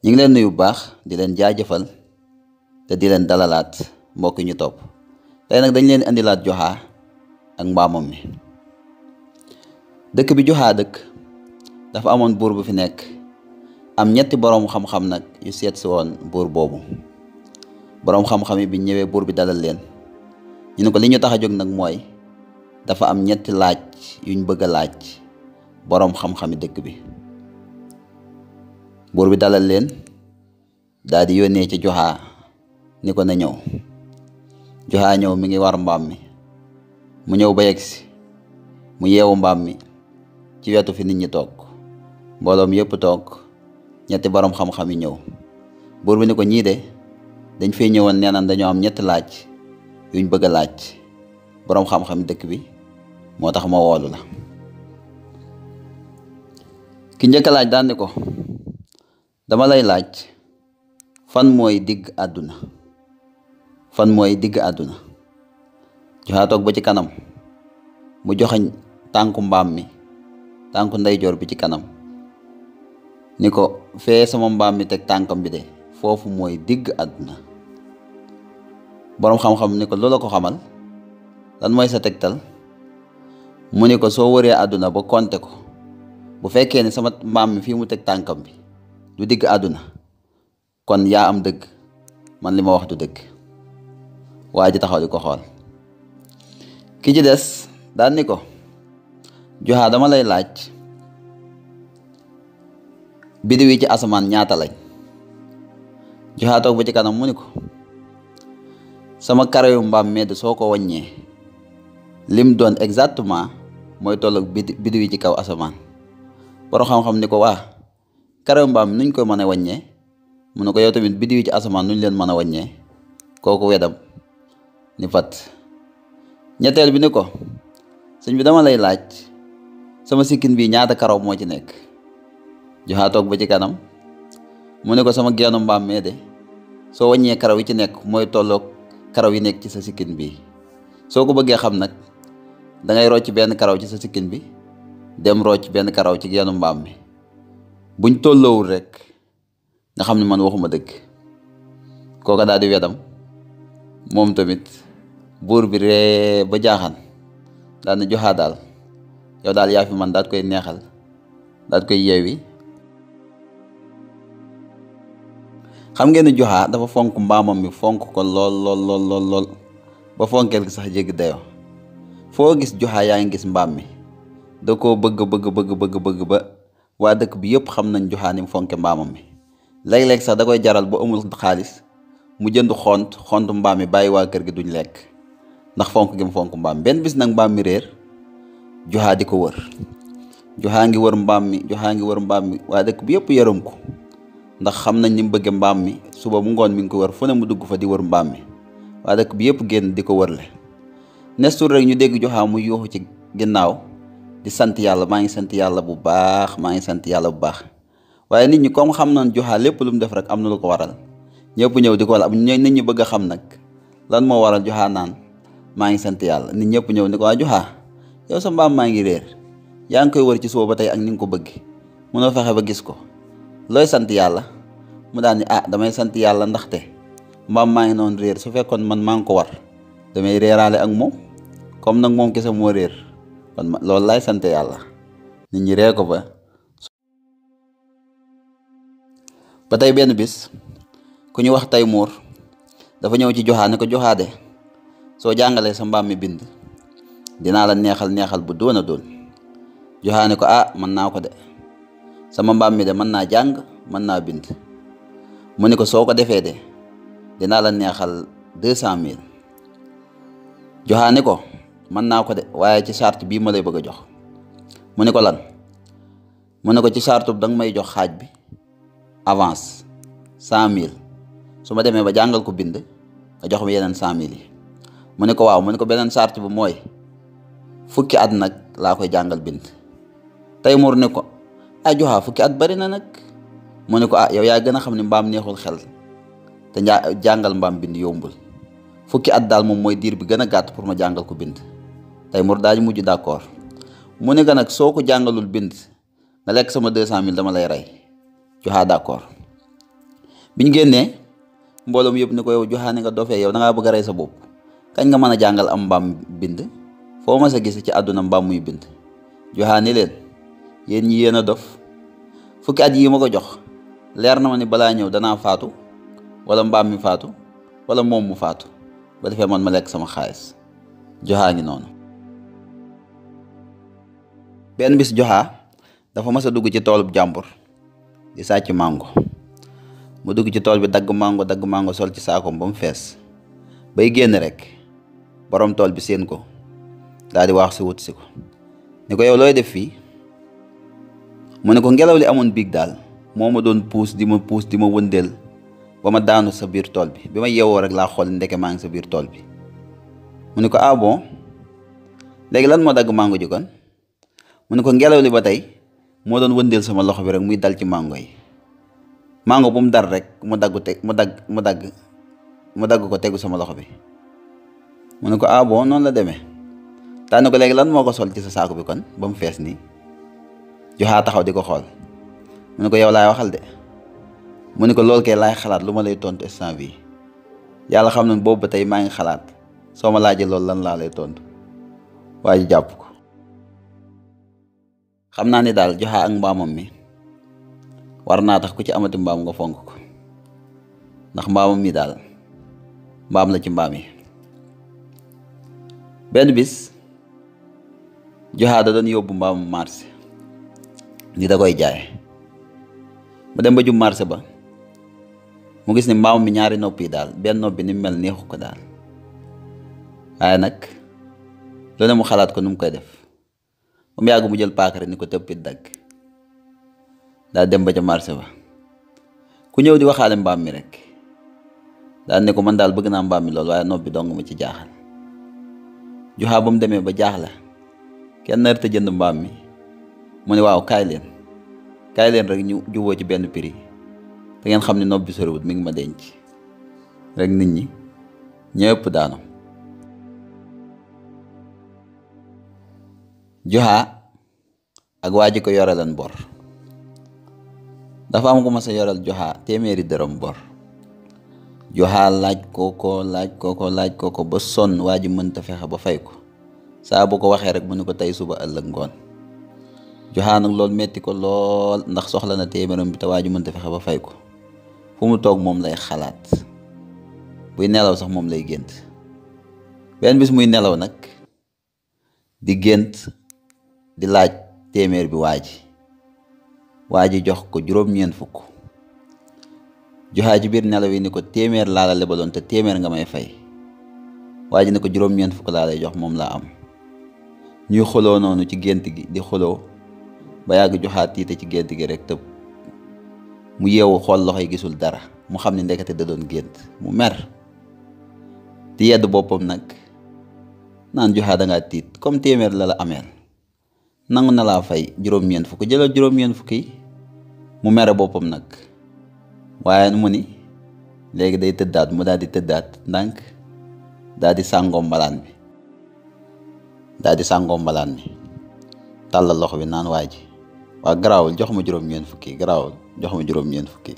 ñu ngi leen nuyu bu baax di leen jaajëfal te di leen dalalaat mbokk ñu topp tey nag dañ leen indilaat Joxaa ak mbaamam mi. dëkk bi Joxaa dëkk dafa amoon buur bu fi nekk am ñetti boroom xam-xam nag yu seet si woon buur boobu. boroom xam-xam yi bi ñëwee buur bi dalal leen ñu ne ko li ñu tax a jóg nag mooy dafa am ñetti laaj yuñ bëgg a laaj boroom xam-xami dëkk bi. buur bi dalal leen daal di yónnee ci Joxaa ni ko na ñëw. Joxaa ñëw mi ngi war mbaam mi mu ñëw ba yegsi mu yeewu mbaam mi ci wetu fi nit ñi toog mbooloom yëpp toog ñetti boroom xam-xam yi ñëw. buur bi ni ko ñii de dañ fee ñëwoon nee nañ dañoo am ñetti laaj yuñ bëgg a laaj boroom xam-xam dëkk bi moo tax ma woolu la. ki njëkk a laaj daan ni ko dama lay laaj fan mooy digg àdduna fan mooy digg àdduna. Joxaa toog ba ci kanam mu joxañ tànku mbaam mi tànku ndeyjoor bi ci kanam ni ko fee sama mbaam mi teg tànkam bi de foofu mooy digg àdduna. boroom xam-xam ni ko loola ko xamal lan mooy sa tegtal mu ni ko soo wëree àdduna ba konte ko bu fekkee ne sama mbaam mi fii mu teg tànkam bi du digg àdduna kon yaa am dëgg man li ma wax du dëgg. waa ji taxaw di ko xool. ki ci des daan ni ko Joxaa dama lay laaj biddiw yi ci asamaan ñaata lañ. Joxaa toog ba ci kanam mu ni ko sama karayu mbaam medd soo ko wàññee lim doon exactement mooy tolloog biddiw yi ci kaw asamaan. borom xam-xam ni ko waa karayu mbaam nuñ koy mën a wàññee mu ne ko yow tamit biddiw yi ci asamaan nuñ leen mën a wàññee. kooku wedam ni fat. ñetteel bi ni ko sëñ bi dama lay laaj sama sikkin bi ñaata karaw moo ci nekk. Joxaa toog ba ci kanam mu ne ko sama geenu mbaam mee de soo wàññee karaw yi ci nekk mooy tolloog karaw yi nekk ci sa sikkin bi. soo ko bëggee xam nag dangay rocc benn karaw ci sa sikkin bi dem rocc benn karaw ci geenu mbaam mi buñ tolloowul rek nga xam ne man waxuma dëgg. kooka daal di wedam moom tamit. buur bi ree ba jaaxan daal na Joxaa daal yow daal yaa fi man daal koy neexal daal koy yeewi. xam ngeen ne Joxaa dafa fonk mbaamam mi fonk ko lool lool lool lool lool ba fonkeel gi sax jéggi dayoo. foo gis Joxaa yaa ngi gis mbaam mi da koo bëgg ba waa dëkk bi yëpp xam nañ Joxaa ni mu fonke mbaamam mi. léeg-léeg sax da koy jaral bu amul xaalis mu jënd xont mbaam mi bàyyi waa kër gi duñ lekk ndax fonk gi mu fonk mbaam. benn bis nag mbaam mi réer Joxaa di ko wër. Joxaa ngi wër mbaam mi waa dëkk bi yëpp yërëm ko ndax xam nañ ni mu bëgge mbaam mi. suba bu ngoon mi ngi ko wër fu ne mu dugg fa di wër mbaam mi waa dëkk bi yëpp génn di ko wërle. nestur rek ñu dégg Joxaa mu yuuxu ci ginnaaw di sant yàlla maa ngi sant yàlla bu baax maa ngi sant yàlla bu baax. waaye nit ñi comme xam nañ Joxaa lépp lu mu def rek am na lu ko waral ñëpp ñëw di ko wala nit ñi bëgg a xam nag lan moo waral Joxaa naan maa ngi sant yàlla. nit ñëpp ñëw ni ko waa Joxaa yow sa mbaam maa ngi réer yaa ngi koy wër ci suba ba tey ak ni nga ko bëgg mënoo fexe ba gis ko looy sant yàlla. mu daal ni damay sant yàlla ndaxte mbaam maa ngi noonu réer su fekkoon man maa ngi ko war damay réeraale ak moom comme nag moom kese moo réer kon loolu laay sant yàlla. nit ñi ree ko ba tey benn bis ku ñu wax Taymuur dafa ñëw ci Joxaa ne ko Joxaa de soo jàngalee sa mbaam mi bind dinaa la neexal bu doon a doon. Joxaa ne ko mën naa ko de sama mbaam mi de mën naa jàng mën naa bind. mu ne ko soo ko defee de dinaa la neexal 200,000. Joxaa ne ko mën naa ko de waaye ci charte bii ma lay bëgg a jox. mu ne ko lan. mu ne ko ci charte bi danga may jox xaaj bi avance 100,000 su ma demee ba jàngal ko bind nga jox ma yeneen 100,000 yi. mu ne ko waaw mu ne ko beneen charte bi mooy fukki at nag laa koy jàngal bind. Taymuur ne ko Joxaa fukki at bari na nag. mu ne ko yow yaa gën a xam ne mbaam neexul xel te jàngal mbaam bind yombul fukki at daal moom mooy diir bi gën a gàtt pour ma jàngal ko bind. Taymuur daal di mujj d'accord mu ne ko nag soo ko jàngalul bind nga lekk sama 200,000 dama lay rey. Joxaa d'accord biñ génnee mbooloom yëpp ni ko yow Juha ni nga dofee yow da ngaa bëgg a rey sa bopp kañ nga mën a jàngal am mbaam bind foo ma sa gis ci àdduna mbaam muy bind. Juha ni leen yéen ñi yéen a dof fukki at yi ma ko jox leer na ma ni balaa ñëw danaa faatu wala mbaam mi faatu wala moom mu faatu ba defee man ma lekk sama xaalis. Juha ngi noonu. benn bis Juha dafa mas a dugg ci toolub jàmbur di sàcc mango mu dugg ci tool bi dagg mango sol ci saakoom ba mu fees bay génn rek borom tool bi séen ko daal di wax si wut si ko ni ko yow looy def fii. mu ne ko ngelaw li amoon biig daal moo ma doon puus di ma wëndeel ba ma daanu sa biir tool bi ma yeewoo rek laa xool ndeke maa ngi sa biir tool bi. mu ne ko ah bon léegi lan moo dagg mango ji kon. mu ne ko ngelaw li ba tey moo doon wëndeel sama loxo bi rek muy dal ci mango yi mango bu mu dar rek mu dagg ko tegu sama loxo bi. mu ne ko ah bon noonu la demee tànn ko léegi lan moo ko sol ci sa saako bi kon ba mu fees nii. Juha taxaw di ko xool mu ne ko yow laay waxal de mu ne ko lool kay laay xalaat lu ma lay tontu instant bii yàlla xam na boobu ba tey maa ngi xalaat soo ma laajee loolu lan laa lay tontu waa ji jàpp ko. xam naa ni daal Juha ak mbaamam mi war naa tax ku ci amati mbaam nga fonk ko ndax mbaamam mi daal mbaam la ci mbaam yi. benn bis Juha da doon yóbbu mbaamam marché ni da koy jaay mu dem ba jub marché ba mu gis ni mbaam mi ñaari nopp yi daal benn nopp bi ni mel neexu ko daal waaye nag lu ne mu xalaat ko nu mu koy def ba mu yàgg mu jël paaka rek ni ko tëppit dagg daal dem ba ca marché ba ku ñëw di waxaale mbaam mi rek daal ne ko man daal bëgg naa mbaam mi lool waaye nopp bi dong ma ci jaaxal. Juha ba mu demee ba jaaxle kenn nar te jënd mbaam mi mu ne waaw kaay leen rek ñu juboo ci benn prix te ngeen xam ne nopp bi soriwut mi ngi ma denc rek nit ñi ñëpp daanu. Juha ak waa ji ko yorelan bor dafa am ko ma sa yoral Juha téeméeri dërëm bor. Juha laaj ko ba sonn waa ji mënta fexe ba fay ko saa bu ko waxee rek mu ne ko tey suba ëllëg ngoon. Juha nag loolu metti ko lool ndax soxla na téeméeram bi te waa ji mënta fexe ba fay ko fu mu toog moom lay xalaat buy nelaw sax moom lay gént. benn bis muy nelaw nag di gént di laaj téeméer bi waa ji jox ko juróom-ñeent fukk. Juha ci biir nelaw yi ni ko téeméer laa la lebaloon te téeméer nga may fay waa ji ni ko juróom-ñeent fukk laa lay jox moom laa am. ñuy xuloo noonu ci gént gi di xuloo ba yàgg Juha tiite ci gént gi rek tëb mu yeewu xool loxo yi gisul dara mu xam ne ndekete da doon gént mu mer di yedd boppam nag naan Juha dangaa tiit comme téeméer la la ameel nangu na laa fay juróom-ñeent fukk jëlal juróom-ñeent fukk yi mu mere boppam nag waaye mu ni léegi day tëddaat mu daal di tëddaat ndànk daal di sàngoo mbalaan bi tàllal loxo bi naan waa ji waa garaawul jox ma juróom-ñeent fukki garaawul jox ma juróom-ñeent fukki